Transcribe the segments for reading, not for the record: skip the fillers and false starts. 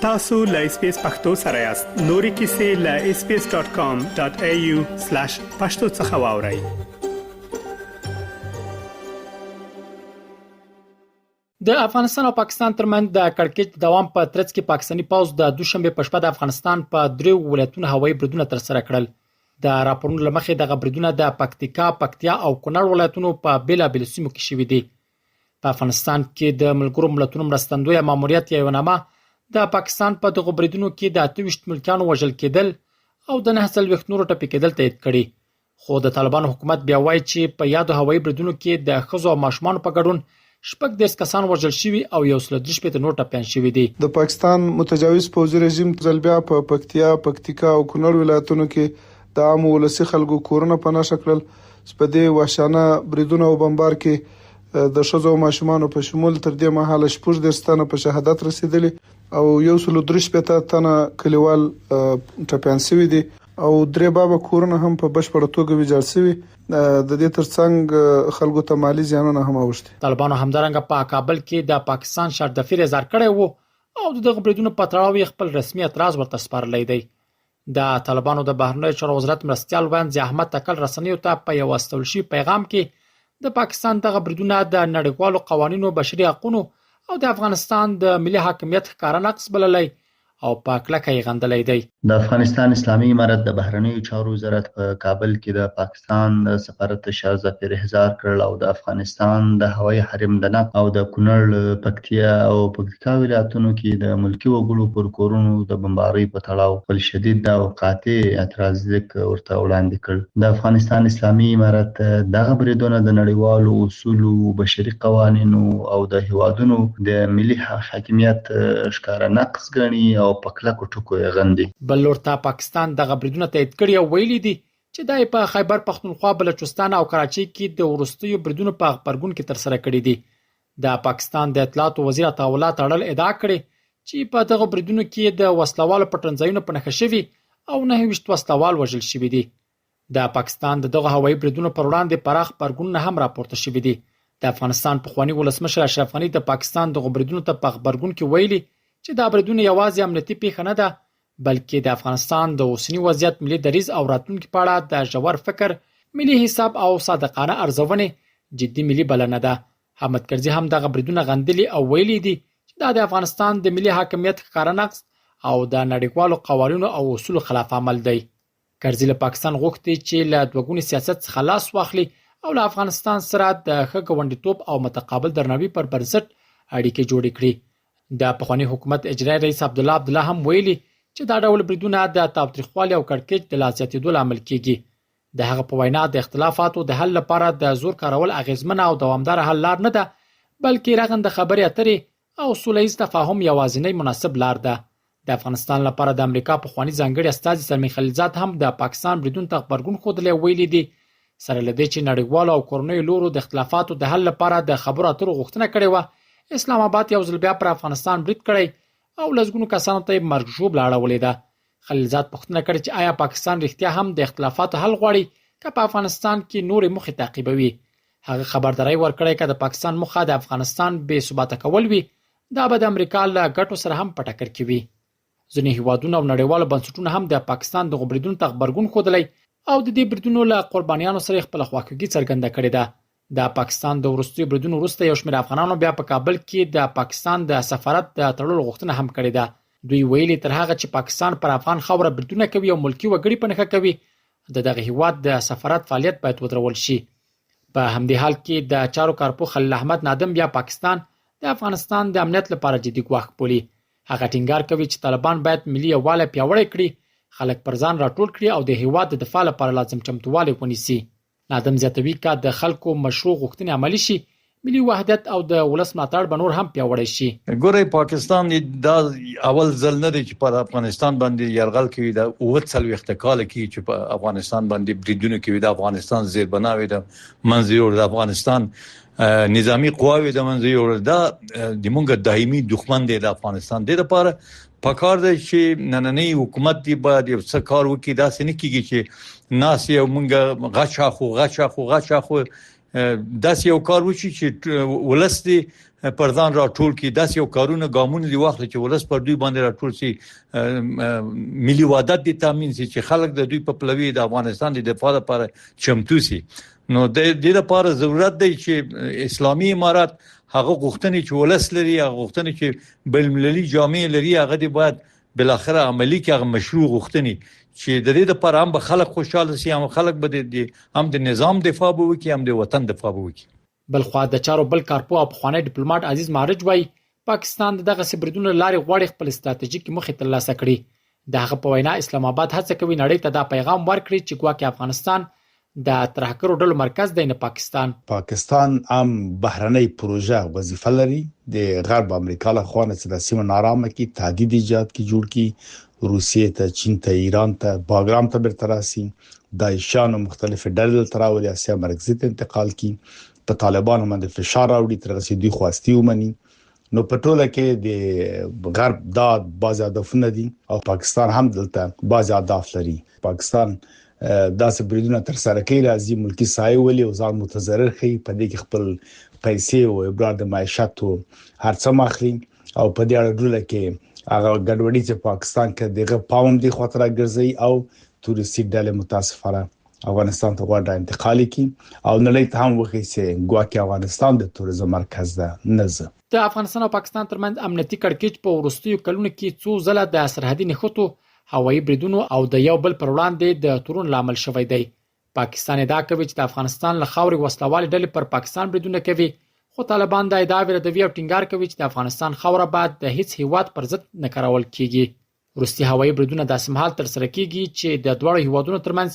تاسو له اس بي اس پختو سره یاست. نورې کیسې له sbs.com.au/pashto څخه واورئ. د افغانستان او پاکستان ترمنځ د کړکېچ د دوام په ترڅ کې پاکستاني پوځ د دوشنبې په شپه د افغانستان په دریو ولایتونو هوایي بریدونه ترسره کړل. د راپورونو له مخې دغه بریدونه د پکتیکا، پکتیا او کونړ ولایتونو په بېلابېلو سیمو کې شوي دي. په افغانستان کې د ملګرو ملتونو مرستندوی ماموریت یا یوناما د پاکستان په دغو بریدونو کې د 28 ملکیانو وژل کېدل او د 49 نورو ټپي کېدل تایید کړي. خو د طالبانو حکومت بیا وایي چې په یادو هوایي بریدونو کې د ښځو او ماشومانو په ګډون 36 کسان وژل شوي او 163 نور ټپیان شوي دي. د پاکستان متجاوز پوځي رژیم ځل بیا په پکتیا، پکتیکا او کونړ ولایتونو کې د عامو ولسي خلکو کورونه په نښه کړل چې په دې وحشیانه بریدونو او بمبار کې د ښځو او ماشومانو په شمول تر دې مهاله 36 تنه په شهادت رسېدلي او 163 تنه کلیوال ټپیان شوي دي او درې بابه کورونه هم په بشپړه توګه ویجاړ شوي. د دې ترڅنګ خلکو ته مالي زیانونه هم اوښتي. طالبانو همدارنګه په کابل کې د پاکستان شاردفیر اظهار کړی وو او د دغو بریدونو په تړاو یې خپل رسمي اعتراض ورته سپارلی دی. د طالبانو د بهرنیو چارو وزارت مرستیال ویاند ضیا احمد تکل رسنیو ته په یو استول شوي پیغام کې د پاکستان دغه بریدونه د نړیوالو قوانینو، بشري حقونو او د افغانستان د ملي حاکمیت ښکاره نقض بللی او په کلکه یې غندلی دی. د افغانستان اسلامي امارت د بهرنیو چارو وزارت په کابل کې د پاکستان د سفارت شارژدافیر احضار کړ او د افغانستان د هوایي حریم د نقض او د کونړ، پکتیا او پکتیکا ولایتونو کې د ملکي وګړو پر کورونو د بمبارۍ په تړاو خپل شدید او قاطع اعتراض لیک ورته وړاندې کړ. د افغانستان اسلامي امارت دغه بریدونه د نړیوالو اصولو، بشري قوانینو او د هېوادونو د ملي حاکمیت ښکاره نقض ګڼي او په کلکو ټکو یې غندي. بل لور ته پاکستان دغه بریدونه تایید کړي او ویلي دي چې دا یې په خیبر پښتونخوا، بلوچستان او کراچۍ کې د وروستیو بریدونو په غبرګون کې ترسره کړي دي. د پاکستان د اطلاعاتو وزیر عطاالله تړل ادعا کړې چې په دغو بریدونو کې د وسلوالو پټنځایونه په نښه شوي او 29 وسلوال وژل شوي دي. د پاکستان د دغو هوایي بریدونو پر وړاندې پراخ غبرګونونه هم راپورته شوي دي. د افغانستان پخواني ولسمشر اشرف غني د پاکستان دغو بریدونو ته په غبرګون کې ویلي چې دا بریدونه یوازې امنیتي پیښه نه ده، بلکې د افغانستان د اوسني وضعیت، ملي دریځ او راتلونکي په اړه د ژور فکر، ملي حساب او صادقانه ارزونې جدي ملي بلنه ده. حامد کرزي هم دغه بریدونه غندلي او ویلي دي چې دا د افغانستان د ملي حاکمیت ښکاره نقض او د نړیوالو قوانینو او اصولو خلاف عمل دی. کرزي له پاکستان غوښتي چې له دوه ګوني سیاست څخه لاس واخلي او له افغانستان سره د ښه ګاونډیتوب او متقابل درناوي پر بنسټ اړیکې جوړې کړي. د پخواني حکومت اجرایي رئیس عبدالله عبدالله هم ویلي چې دا ډول بریدونه د تاوتریخوالي او کړکېچ د لا زیاتېدو لامل کېږي. د هغه په وینا د اختلافاتو د حل لپاره د زور کارول اغېزمنه او دوامداره حل لار نه ده، بلکې رغنده خبرې اترې او سوله ییز تفاهم یوازینۍ مناسب لار ده. د افغانستان لپاره د امریکا پخواني ځانګړي استازي زلمي خلیلزاد هم د پاکستان بریدونو ته غبرګون ښودلی او ویلي دي، سره له دې چې نړیوالو او کورنیو لورو د اختلافاتو د حل لپاره د خبرو اترو غوښتنه کړې وه، اسلام آباد یو ځل بیا پر افغانستان برید کړی او لسګونو کسانو ته یې مرګ ژوبله اړولې ده. خلیلزاد پوښتنه کړې چې آیا پاکستان رښتیا هم د اختلافاتو حل غواړي که په افغانستان کې نورې موخې تعقیبوي؟ هغه خبرداری ورکړی که د پاکستان موخه د افغانستان بې ثباته کول وي، دا به د امریکا له ګټو سره هم په ټکر کې وي. ځینې هیوادونو او نړیوالو بنسټونو هم د پاکستان دغو بریدونو ته غبرګون ښودلی او د دې بریدونو له قربانیانو سره یې خپله خواخوږي څرګنده کړې ده. د پاکستان د وروستیو بریدونو وروسته یو شمېر افغانانو بیا په کابل کې د پاکستان د سفارت د تړلو غوښتنه هم کړې ده. دوی ویلي، تر هغه چې پاکستان پر افغان خاوره بریدونه کوي او ملکي وګړي په نښه کوي، د دغه هیواد د سفارت فعالیت باید ودرول شي. په همدې حال کې د چارو کارپوه خلیل احمد نادم بیا پاکستان د افغانستان د امنیت لپاره جدي ګواښ بولي. هغه ټینګار کوي چې طالبان باید ملي یووالی پیاوړی کړي، خلک پر ځان راټول کړي او د هیواد د دفاع لپاره لازم چمتووالی ونیسي. نادم زیاتوي، که د خلکو مشروع غوښتنې عملي شي، ملي وحدت او د ولس ملاتړ به نور هم پیاوړی شي. ګورئ پاکستان دا اول ځل نه دی چې پر افغانستان باندې یرغل کوي، دا 47 کال کې چې په افغانستان باندې بریدونه کوي، د افغانستان زیربناوې د منځه یوړل، د افغانستان نظامی قواوې د منځه یوړل، دا د مونږ دایمي دښمن دی د افغانستان. د لپاره پکار دی چې نننۍ حکومت دی باید یو څه کار وکړي، داسې نه کیږي چې ناس یو مونږ غچ اخو غچ اخو غچ اخو، داسې یو کار وشي چې ولس دی پر ځان راټول کړي، داسې یو کارونه ګامونه دي واخلي چې ولس پر دوی باندې راټول شي، ملي وحدت دي تامین شي، چې خلک د دوی په پلوي د افغانستان د دفاع لپاره چمتو شي. نو د دې لپاره ضرورت دی چې اسلامي امارت هغه غوښتنې چې ولس لري، هغه غوښتنې چې بین المللي جامعه لري، هغه دې باید بالاخره عملي کړي، هغه مشروع غوښتنې چې د دې لپاره هم به خلک خوشاله شي، هم خلک به د هم د نظام دفاع به وکړي، هم د وطن دفاع به وکړي. بلخوا د چارو بل کارپوه او پخوانی ډیپلوماټ عزیز معرج وايي، پاکستان د دغسې بریدونو له لارې غواړي خپلې ستراتیژیکې موخې ترلاسه کړي. د هغه په وینا، اسلام اباد هڅه کوي نړۍ ته دا پیغام ورکړي چې ګواکې افغانستان د ترهګرو ډلو مرکز دی نه پاکستان. پاکستان هم بهرنۍ پروژه وظیفه لري د غرب امریکا له خوا نه چې دا سیمه نارامه کړي، تهدید ایجاد کړي، جوړ کړي، روسیې ته، چین ته، ایران ته، باګرام ته بیرته راسي، داعشیانو مختلفې ډلې دلته راولي، اسیا مرکزي ته انتقال کړي، په طالبانو باندې فشار راوړي تر هغه چې دوی خواستي ومني. نو په ټوله کې د غرب دا بعضې هدفونه دي او پاکستان هم دلته بعضې اهداف لري. پاکستان داسې بریدونه تر سره کوي، راځي ملکی سایه ولي او ځان متضرر ښيي، په دې کې خپل پیسې او ابرار د معیشت او هر څه اخلي او په دې اړه ډوله کې هغه ګډوډي چې پاکستان کې دغه پاوم دی خاطر راګرځي او تورستي ډلې متاسفانه افغانستان ته غواړي انتقال کړي او نړۍ ته هم وښيي چې ګواکې افغانستان د توریزم مرکز ده نه زه. د افغانستان او پاکستان ترمنځ امنیتي کړکېچ په وروستیو کلونو کې څو ځله د سرحدي نښتو، هوایي بریدونو او د یو بل پر وړاندې د تورونو لامل شوی دی. پاکستان ادعا کوي چې د افغانستان له خاورې وسله والې ډلې پر پاکستان بریدونه کوي، خو طالبان دا ادعاوې ردوي او ټینګار کوي چې د افغانستان خاوره به د هیڅ هیواد پر ضد نه کارول کیږي. وروستي هوایي بریدونه داسې مهال ترسره کیږي چې د دواړو هیوادونو ترمنځ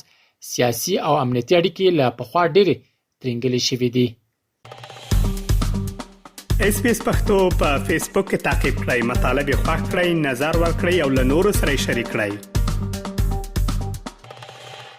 سیاسي او امنیتي اړیکې له پخوا ډېرې ترینګلې شوې دي. اس پی اس پختو په فیسبوک کې تا کې پلی مطلب یو فاک کړئ نظر ور کړئ او له نورو سره شریک کړئ.